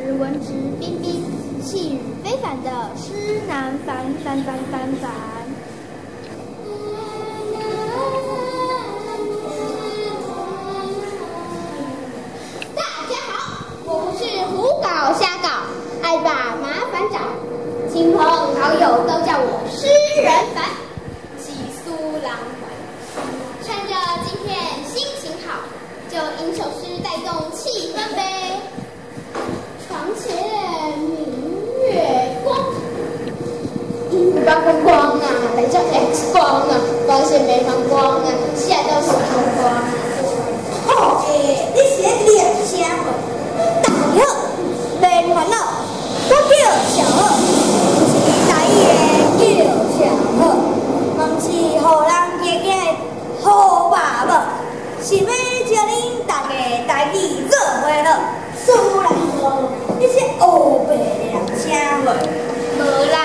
是文质彬彬、气宇非凡的施南凡凡凡凡凡。大家好，我不是胡搞瞎搞，爱把麻烦找，亲朋好友都叫我诗人凡，喜苏郎环。趁着今天心情好，就吟首诗带动气氛呗。床前明月光，发光光啊，来照 X 光啊，发现没放光啊，吓到死光光啊。好欸，你是咧念啥货？大家好，免烦恼，我叫小好，是台语的叫小好，嘛毋是予人惊惊的好爸母，是欲招恁大家台语做伙好。虽然讲你是黑白念啥货？无啦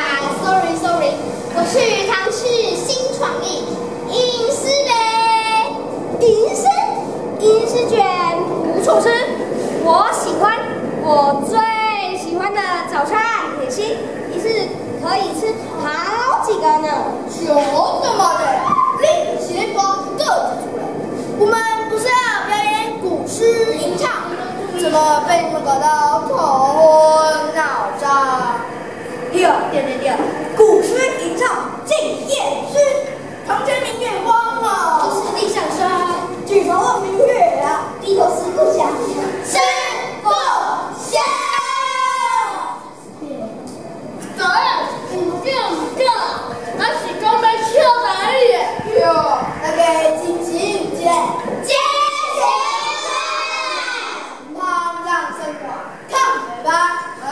，sorry sorry，我是唐氏新创意吟诗呗。吟诗，吟诗卷不错吃，我喜欢，我最喜欢的早餐点心，一次可以吃好几个呢。就这么的，你是讲个子出来，我们不是要表演古诗吟唱，怎么被你们搞到头昏脑胀？对对对对，古诗吟唱静夜思，床前明月光啊，疑是地上霜。举头望明月啊，低头思故乡。思故乡。对，唔对唔对，那是讲欲笑台语的。哟，大家精神一下，精神啦！毋通让生活扛袂吧？啊，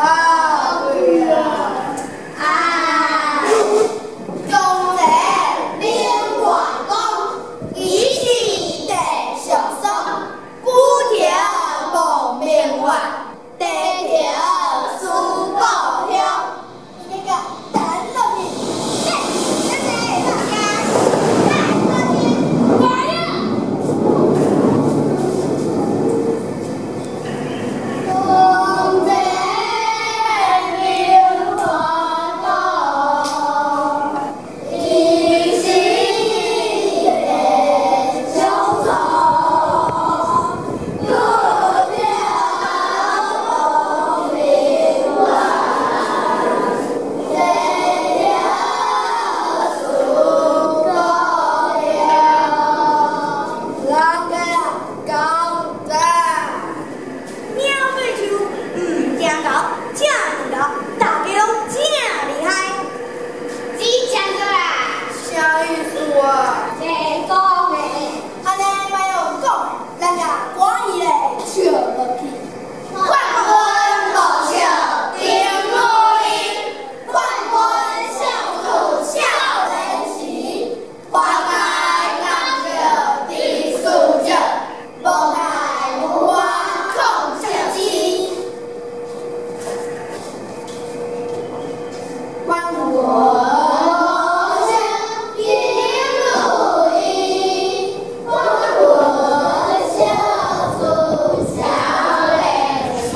对啊。啊，床前明月光，疑是地上霜。举头望明月，低头思故乡。那个等落去，谢谢大家，来呀！床前明月光，疑是地上霜。举头望明月，低头思故乡。人家讲赞。鸟对树，毋惊猴，正牛，大家拢正厉害。真正对啦，啥意思啊？这讲的。按呢莫用讲的，咱共赶伊咧笑落去。冠军无笑丁如意，冠军笑出少年时，花开堪笑知书少，无开无花空相思。冠军无笑丁如意，冠军笑出少年时。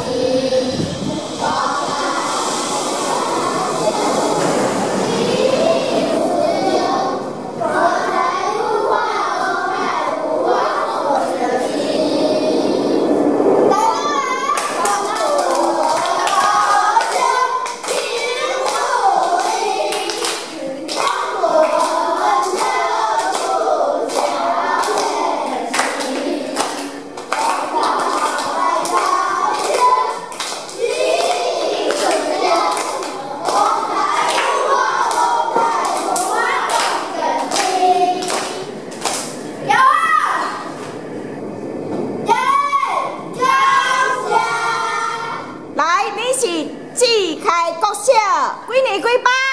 来有啊！耶！感谢。来，你是志开国小几年几班？